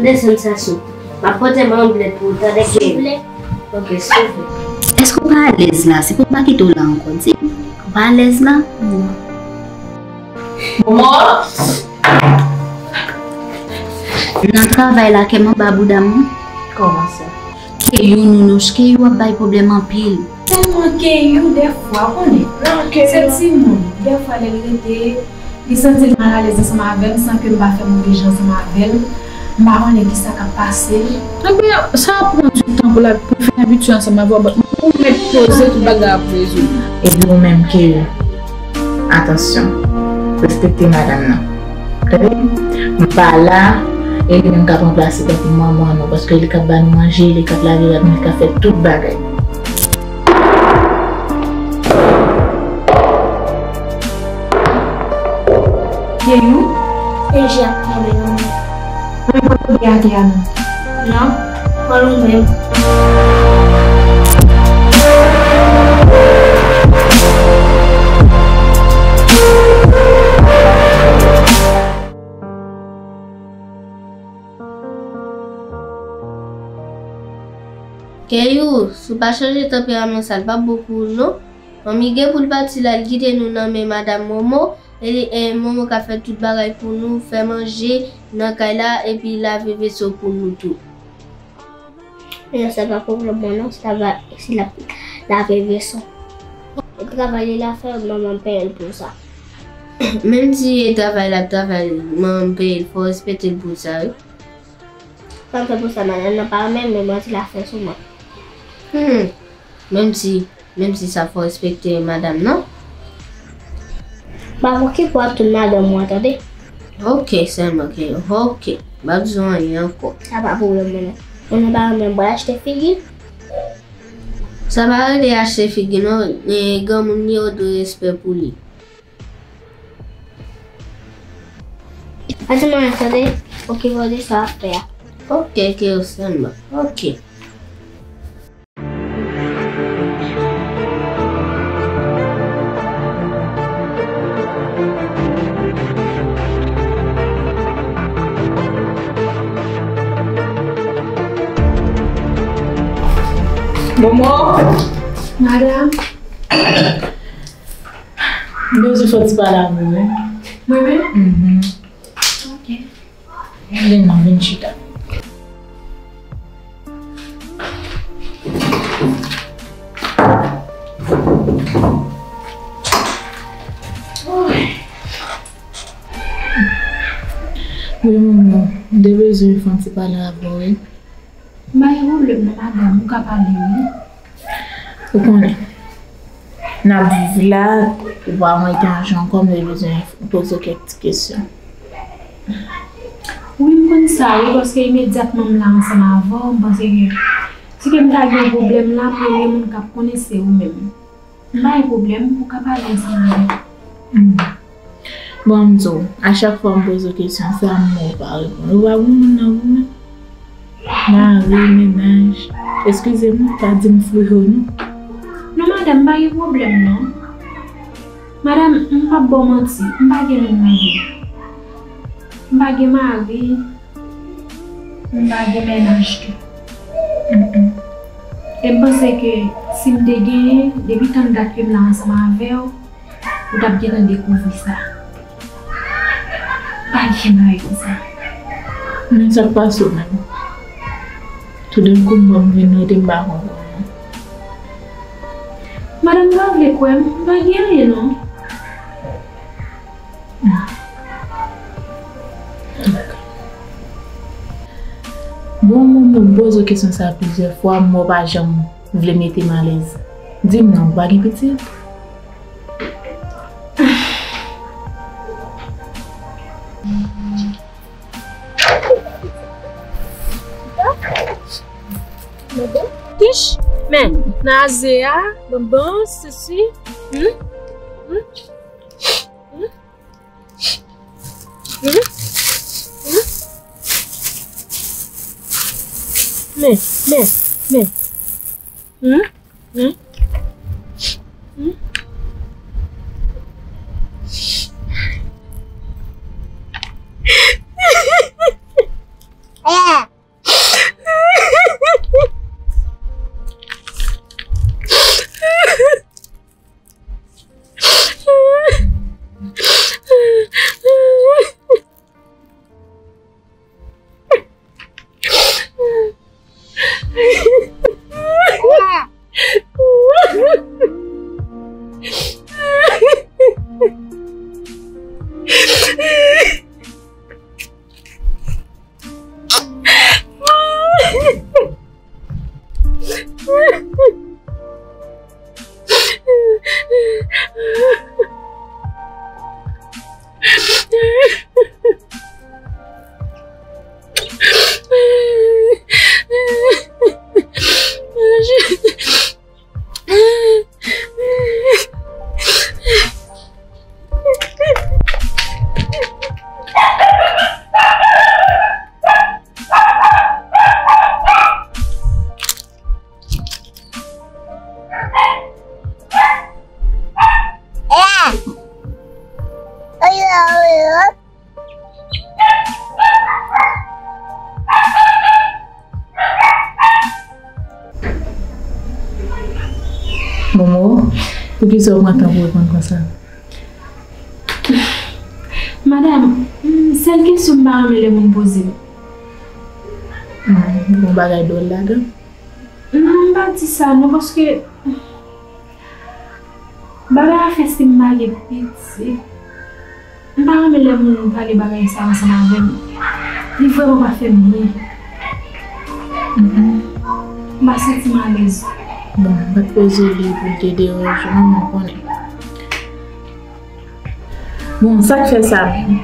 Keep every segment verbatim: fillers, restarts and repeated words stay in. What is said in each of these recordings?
Desann sa sou. M ap pote manblèt pou ou tande ke. Souple. Ok, souple. Èske w pa alèz la? Se pou m pa kite w la ankò. Di m, ou pa alèz la? Non. Momo! Nan travay la, kè m anba bouda m wi. Kòman sa? Keyou, Nounouch, Keyou ap bay pwoblèm anpil. Tèlman Keyou, dèfwa, w konnen. Se timoun. Dèfwa, lè l rete, li santi l malalèz ansanm avè m san ke m pa fè move jan ansanm avè l. M pa konnen kisa k ap pase l. Ebyen, sa ap pran du tan pou l, pou l fin abitye ansanm avè w, but ou mèt poze tout bagay ap rezoud. Epi ou menm, Keyou, atansyon, respekte madanm nan. Tande? M pa la, e li menm k ap ranplase tankou manman nou, paske li k ap ba nou manje, li k ap lave rad nou, li k ap fè tout bagay. Keyou? Enjè ap tonbe nan mwen. Mwen pa tonbe atè a non. Non, pran ou menm. Keyou, si w pa chanje tanperaman sa, l p ap bon pou ou non. Manmi gen pou l pati la, l kite nou nan men madanm Momo, e, e Momo ka fè tout bagay pou nou, fè manje nan kay la, epi lave veso pou nou tou. Men sa pa pwoblèm mwen non, se travay, se l ap lave veso. E travay li la fè, manman peye l pou sa. Menm si e travay l ap travay, manman peye l, fò w respekte l pou sa wi. Sa m fè pou sa, madanm nan pa renmen m, men mwen di l ap fè sou mwen. Hmm. Menm si, menm si sa fò w respekte madanm nan. Pa okipe w ak tout madanm ou an, tande? Ok, sèlman ke, ok. M pa bezwen anyen ankò. Sa pa pwoblèm mwen non. Moun nan pa renmen m, pral achte figi. Sa pa rele achte figi non, e, granmoun li, ou dwe respè pou li. Pati mwen tande, okipe w de sa w ap fè a. Ok, ke yo sèlman. Ok. Momo! Madanm! M bezwen fè ti pale avè w wi. Mwen menm? Mhm. Ok. Vin non, vin chita. Wi, manman, m te bezwen fè yon ti pale avè w wi. M pa gen pwoblèm non, madanm, ou ka pale wi. Ou konnen, n ap viv la, ou pa mete yon jan ankò, m te bezwen poze w kèk ti kesyon. Wi, m konn sa wi, paske imedyatman m la ansanm avè w, m panse ke si ke m ta gen yon pwoblèm la, premye moun k ap konnen se ou menm. M pa gen pwoblèm, ou ka pale ansanm avè m. Hmm. Bon, m di w, a chak fwa m poze w kesyon sa, m wè w pa reponn. Ou pa bon moun nan ou menm? Mari, mennaj. Eskize m, pa di m flouye w non. Non, madanm, m pa gen pwoblèm non. Madanm, m p ap ba w manti, m pa gen moun nan vi m. M pa gen mari. M pa gen mennaj tou. Mm, mm. E m panse ke si m te genyen, depi tann dat ke m la ansanm avè w, ou t ap gentan dekouvri sa. Pa gen bagay konsa. Men sa k pase w menm? Toudenkou m wè m vin rete m pa konprann non. Madanm, m pa vle kwè m, m pa gen anyen non. Bon, mwen, mwen poze w kesyon sa plizyè fwa, mwen pa janm vle mete m alèz. Di m non, ou pa gen pitit? Kich, men, naze a, bonbon, sesi. Hmm? Hmm? Hmm? Hmm? Hmm? Men, men, men. Hmm? Hmm? Hmm? Poukisa w pran tan pou reponn konsa? Madanm, mm, sèl kesyon m pa renmen lè moun poze m. Hmm, gon bagay dwòl ladan? Non, m pa di sa non, paske bagay afè si m pa gen pitit. M pa renmen lè moun pale bagay sa ansanm avè m. Li vrèman pa fè m byen. Mm-mm. M pa santi m alèz. Bon, m pa t dezole pou l te deranje w, non, men w konnen. Bon, sa k fè sa menm?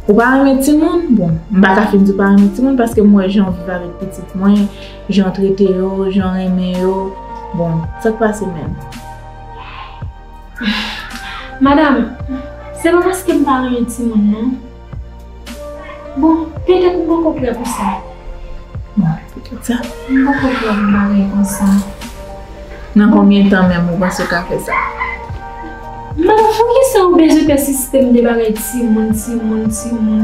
Ou pa renmen timoun? Bon, m pa ka fin di w pa renmen timoun, paske m wè jan w viv avèk pitit mwen, jan w trete yo, jan w renmen yo. Bon, sa k pase menm? Madanm, se pa paske m pa renmen timoun, non. Bon, petèt m poko prè pou sa. Bon, petèt sa. M poko prè pou bagay konsa. Nan konbyen tan menm ou panse w ka fè sa? Madanm, poukisa ou bezwen pèsiste m de bagay timoun, timoun, timoun?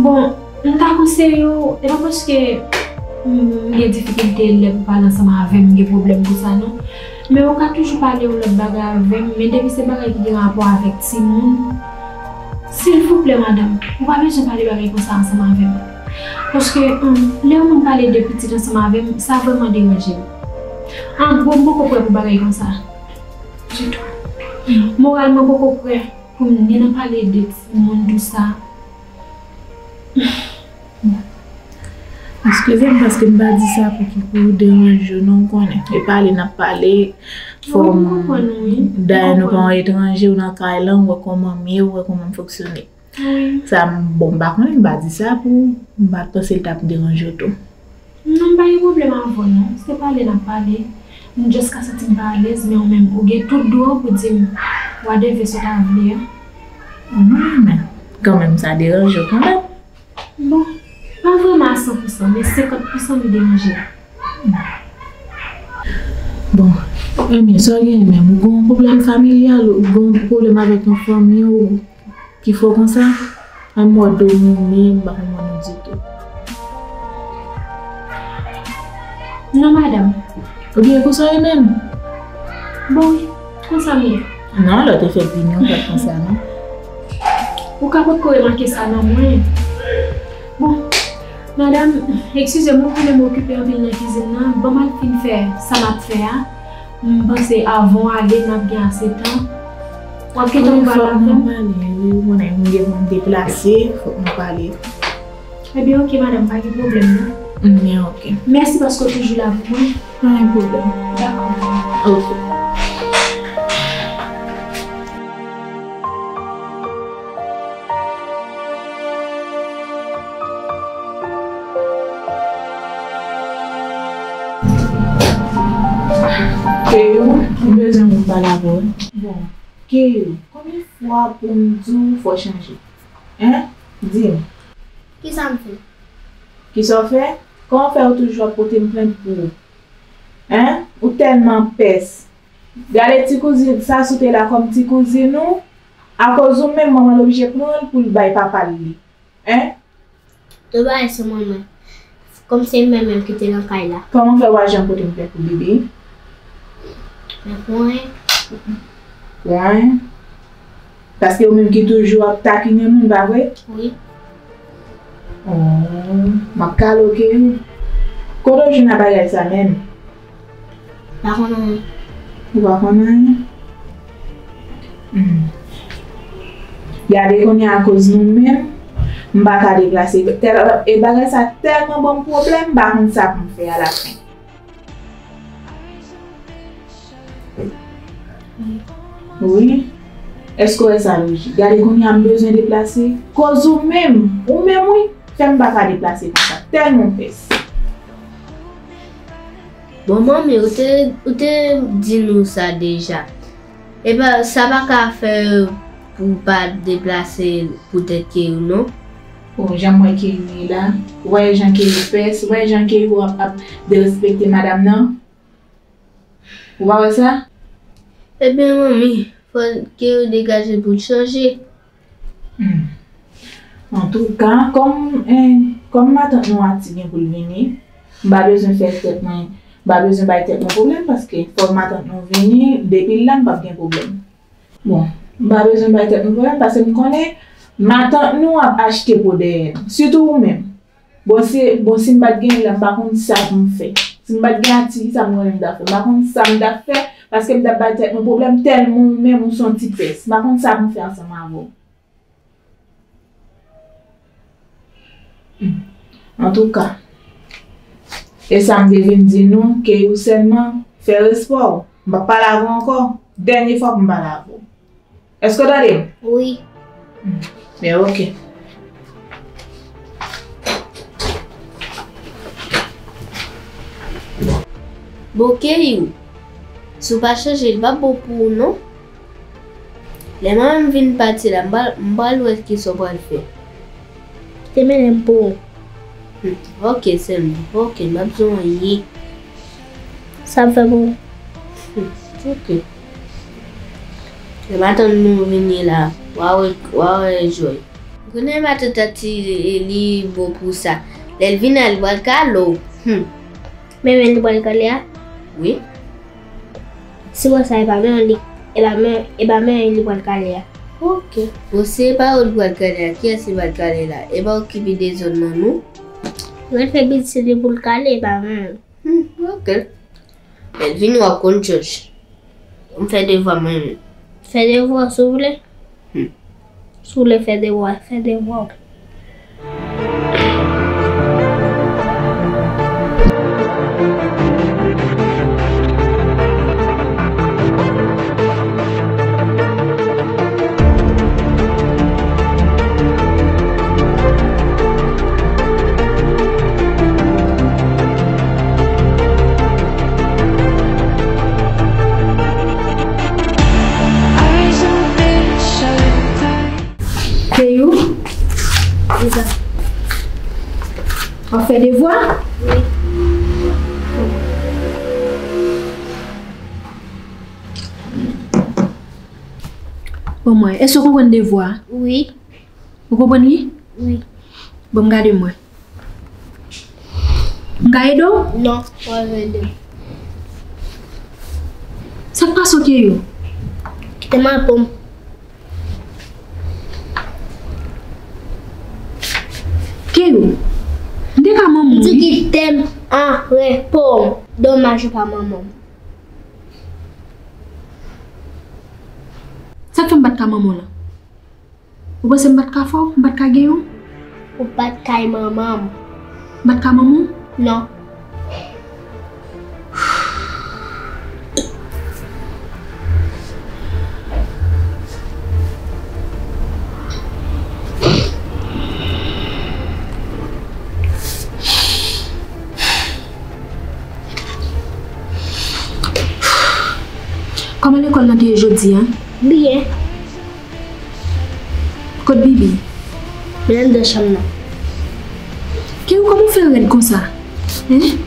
Bon, m ta konseye w, e pa paske m gen difikilte lè pou pale ansanm avè m, m gen pwoblèm pou sa, non. Men ou ka toujou pale yon lòt bagay avè m, men depi se bagay ki gen rapò avèk timoun, silvouplè, madanm, ou pa bezwen pale bagay konsa ansanm avè m. Paske, hmm, lè yon moun pale de pitit ansanm avè m, sa vrèman deranje m. An gwo, m poko prè pou bagay konsa. Ditou. Moralman, m poko prè pou m ni nan pale de timoun, tou sa. Eskize m paske m pa di sa pou ki, pou deranje w, non, w konnen. E pale n ap pale, fò m, dayè nou pa yon etranje, ou nan kay la, ou wè kòman m ye, ou wè kòman m fonksyone. Sa, m, bon, m pa konnen, m pa di sa pou, m pa t panse l t ap deranje w tou. Non, m pa gen pwoblèm avè w, non. Se pale n ap pale. M just ka santi m pa alèz, men ou menm, ou gen tout dwa pou di m whatever sa w ta vle a. Mwen, men, kanmenm, sa deranje w kanmenm. Bon, pa vrèman a san pou san, men senkant pou san li deranje m. Bon, Amy, sa w gen menm? Ou gen yon pwoblèm familyal, ou gen yon pwoblèm avèk yon fanmi w ki fè w konsa? An m wè domine, m pa konn wè nou ditou. Non, madanm. Oubyen konsa w ye menm? Bon, wi, konsa m ye. Non, lè w te fèk vini, w pa t konsa, non. Ou ka potko remake sa nan mwen. Bon, madanm, eskize m, ou konnen m okipe anpil nan kizin nan. Ban m al fin fè sa m ap fè a. M panse avan w ale, n ap gen ase tan. W ap gentan pral avè m? Wi, fòk nou pale, wi, ou konnen m gen pou m deplase, fòk nou pale. Ebyen, oke, madanm, pa gen pwoblèm, non. Ebyen, oke. Mèsi paske w toujou la pou mwen. Pa gen pwoblèm. Dakò. Oke. Keyo, m bezwen moun pale avè w. Bon, Keyo, konbyen fwa pou m di w fò w chanje? Hein? Di m. Kisa m fè? Kisa w fè? Kòman w fè ou toujou ap pote m plent pou ou? Hein? Ou tèlman pès. Gade ti kouzin sa sou te la kòm ti kouzin ou, akoz ou menm manman l oblije pran l pou l bay papa l li. Hein? Tout bagay se mwen menm. Kòm se mwen menm ki te nan kay la. Kòman fè w pa janm pote m plent pou bebe? Men pou anyen. Pou anyen? Paske ou menm ki toujou ap takinen moun, pa vre? Wi. Oh, m ap kale w, Keyo. Kote w jwenn a bagay sa menm? Pa konn anyen. Ou pa konn anyen? Hmm. Gade kounye a, akoz nou menm, m pa ka deplase. Tèl, e bagay sa tèlman ban m pwoblèm, m pa konn sa pou m fè alafen. Wi. Èske w wè sa lojik? Gade kounye a m bezwen deplase. Koz ou menm, ou menm wi, fè m pa ka deplase konsa. Tèlman pès. Bon, manmi, ou te, ou te di nou sa deja. Epa, sa pa ka fè pou w pa deplase poutèt Keyo, non. Bon, jan m wè Keyo ye la, ou wè jan Keyo pès, ou wè jan Keyo ap, ap derespekte madanm nan. Ou pa wè sa? Ebyen, manmi, fò Keyo degaje l pou l chanje. Hmm. Antouka, kòm, eh, kòm matant nou Ati gen pou l vini, m pa bezwen fè tèt mwen M pa bezwen bay tèt mwen pwoblèm paske fò matant nou vini, depi l la, m p ap gen pwoblèm. Bon, m pa bezwen bay tèt mwen pwoblèm paske m konnen matant nou ap achte po dèyè nou. Sitou ou menm. Bon, si, bon, si m pa t gen l la, m pa konn sa pou m fè. Si m pa t gen Ati, kisa m konnen m t ap fè? M pa konn sa m t ap fè, paske m t ap bay tèt mwen pwoblèm tèlman ou menm ou se yon ti pès. M pa konn sa pou m fè ansanm avè w. Hmm. Antouka, e sa m te vin di nou, Keyou sèlman, fè respè w. M p ap pale avè w ankò. Dènye fwa pou m pale avè w. Èske w tande m? Wi. Hmm. Ben, oke. Bon, Keyou, si w pa chanje, li p ap bon pou ou, non. Lè manman m vin pati la, m pral, m pral wè kisa w pral fè. Kite mennen m pou ou. Hmm, oke, sè m. Oke, m p ap di w anyen. Sa m fè pou ou? Hmm, oke. Lè matant nou vini la, w a wè, w a wè Joy. Konnen matant Ati li bon pou sa. Lè l vini la, li pral kale w. Hmm. Men, men li pral kale a? Wi. Si wè sa, e pa men li, e pa men, e pa men li pral kale a. Oke. Bon, si e pa ou li pral kale a, kiyès li pral kale la? E pa ou ki pi dezòd nan nou? Mwen fè pitit li pou l kale, e pa men. Hmm, oke. Lè l vini, w ap konn George. M fè devwa mwen menm. Fè devwa, si w vle. Hmm. Si w vle fè devwa, fè devwa w. Keyou? Kisa? W ap fè devwa? Wi. Bon, mwen, èske w konprann devwa a? Wi. Ou konprann li? Wi. Bon, m gade mwen. M ka ede w? Non, w ap ede m. Sa k pase w, Keyou? Kite m an repo m. Keyou, m te ka manman w, wi. M di kite m an repo m. Domaj ou pa manman m. Sa k fè m pa t ka manman w la? Ou panse m pa t ka fè w? M pa t ka genyen w? Ou pa t kay manman m. M pa t ka manman w? Non. Kòman lekòl lan te ye jodi a? Byen. Kot Bibi? Li anndan chanm nan. Keyou, kòman w fè rèd konsa? Hen?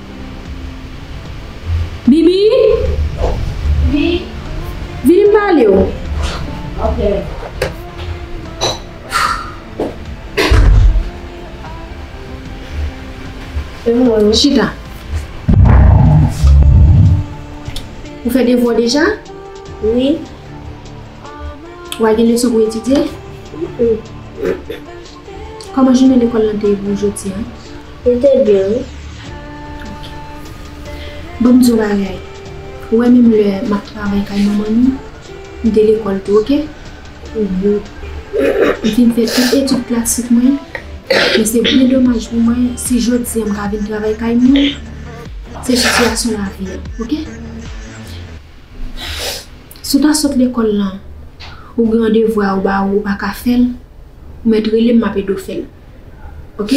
Bibi? Wi. Vini m pale w. Ok. E mwen wi. Chita. Ou fè devwa w deja? Wi. Ou al gen leson pou etidye? Mm. Kòman jounen lekòl lan te ye pou ou jodi a? Li te byen, wi. Ok. Ban m di w bagay. Ou wè menm lè m ap travay kay manman nou, m te lekòl tou, ok? Mhm. M fin fè tout etid klasik mwen, men se byen domaj pou mwen si jodi a m ka vin travay kay moun, se sitiyasyon lavi a, ok? Si w ta sot lekòl lan, ou gen yon devwa yo ba ou, ou pa ka fè l, ou mèt rele m, m ap ede w fè l. Ok?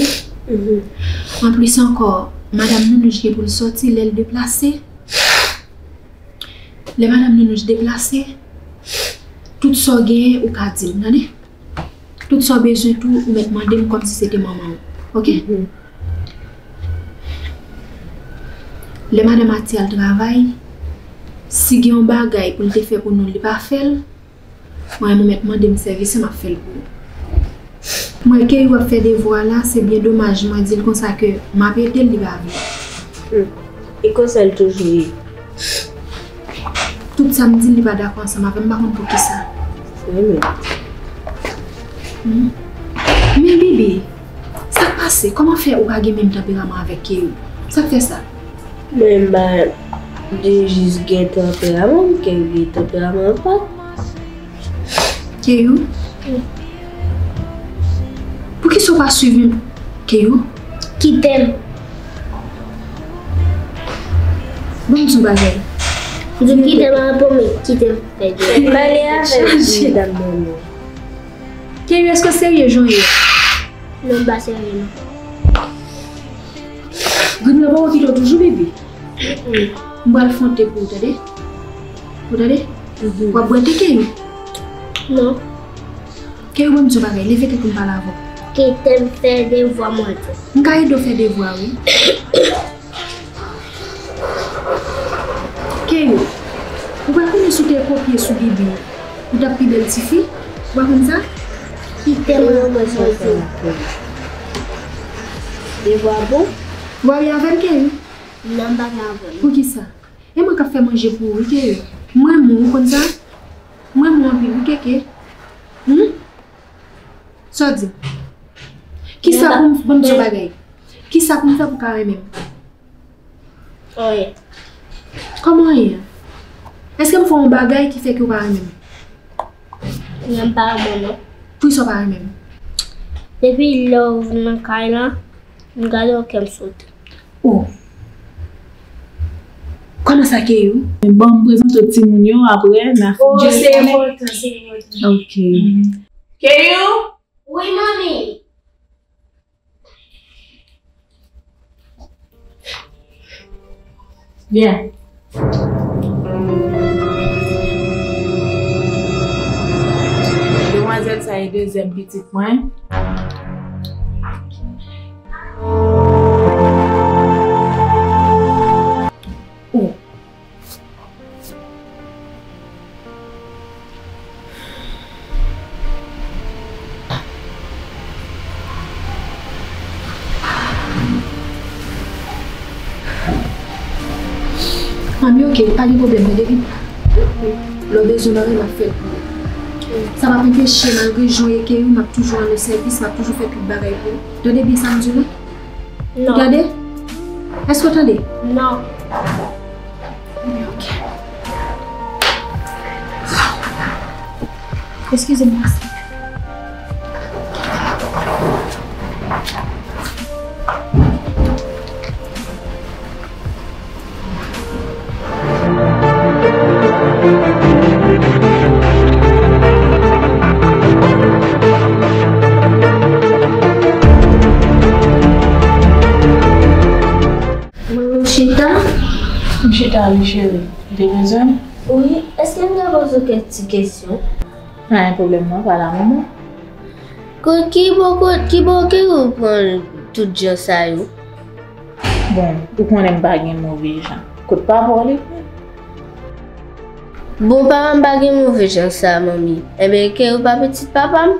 Mhm. Anplis ankò, madanm Nounouch gen pou l sòti lè l deplase. Lè madanm Nounouch deplase, tout sa w genyen, ou ka di m, tande? Tout sa w bezwen tou, ou mèt mande m kòmsi se te manman w. Ok? Mhm. Lè madanm Ati al travay, si gen yon bagay pou l te fè pou nou, li pa fè l, mwen, ou mèt mande m sèvis, m ap fè l pou ou. Mwen, Keyou ap fè devwa la, se byen domaj, mwen di l konsa ke m ap ede l, li pa vle. Hmm. E konsa l toujou ye. Tout sa m di l, li pa dakò ansanm avè m, m pa konn poukisa. Se vre menm. Hmm. Men bebe, sa k pase? Kòman fè ou pa gen menm tanperaman avèk Keyou? Sa k fè sa? Men m pa, li jis gen tanperaman m, Keyou gen tanperaman m pa. Keyou? Poukisa w pa swiv m? Keyou? Kite m. Ban m di w bagay. M di w kite m, an pwomi, kite m fè de. Pale avèk li, dam nan. Keyou, èske w serye jan w ye a? Non, m pa serye, non. Grim nan poko kite w toujou, bebe. M pral fè yon te pou ou, tande? Ou tande? W ap bwè te, Keyou? Non. Keyou, ban m di w bagay, leve tèt ou, m pale avè w. Kite m fè devwa mwen tou. M ka ede w fè devwa, wi. Keyou, ou pa konnen si w te kopye sou Bibi, ou t ap pi bèl tifi? Ou pa konn sa? Kite m, mwen, mwen, mwen. Devwa bon? W ale avè m, Keyou? Non, m pa gen avè l. Poukisa? E mwen k ap fè manje pou ou, wi, Keyou. M renmen w, ou konn sa? M renmen w anpil, wi, Keke. Hmm? Sa w di? Kisa pou m, ban m di yon bagay. Kisa pou m fè pou w ka renmen m? Anyen. Kòman anyen? Èske m fè yon bagay ki fè ke w pa renmen m? Non, m pa renmen w, non. Poukisa w pa renmen m? Depi lè w vin nan kay lan, m gade w, kè m sote. Oh. Kòman sa, Keyou? Bon, m prezante w timoun yo, apre n a fin. Oh, se enpòtan, se enpòtan. Ok. Keyou? Wi, manmi. Byen. Demwazèl sa e dezyèm pitit mwen. Oh. Manmi, ok, pa gen pwoblèm, men depi lè w bezwen bagay, m ap fè l pou ou. Sa p ap anpeche, malgre jan w ye, Keyou, m ap toujou rann ou sèvis, m ap toujou fè tout bagay pou ou. Tande byen sa m di w la? Non. Ou tande? Èske w tande? Non. Ebyen, ok. Eskize m, pase. Mwen, m chita? M chita wi, cheri. Ou te bezwen m? Wi, èske m ka poze w kèk ti kesyon? Pa gen pwoblèm non, pale a manman. Kot ki bò, kot ki bò ke ou pran tout jan sa yo? Bon, ou konnen m pa gen move jan. Kot papa w li? Bon, papa m pa gen move jan sa, manmi. Enben, ke ou pa pitit papa m?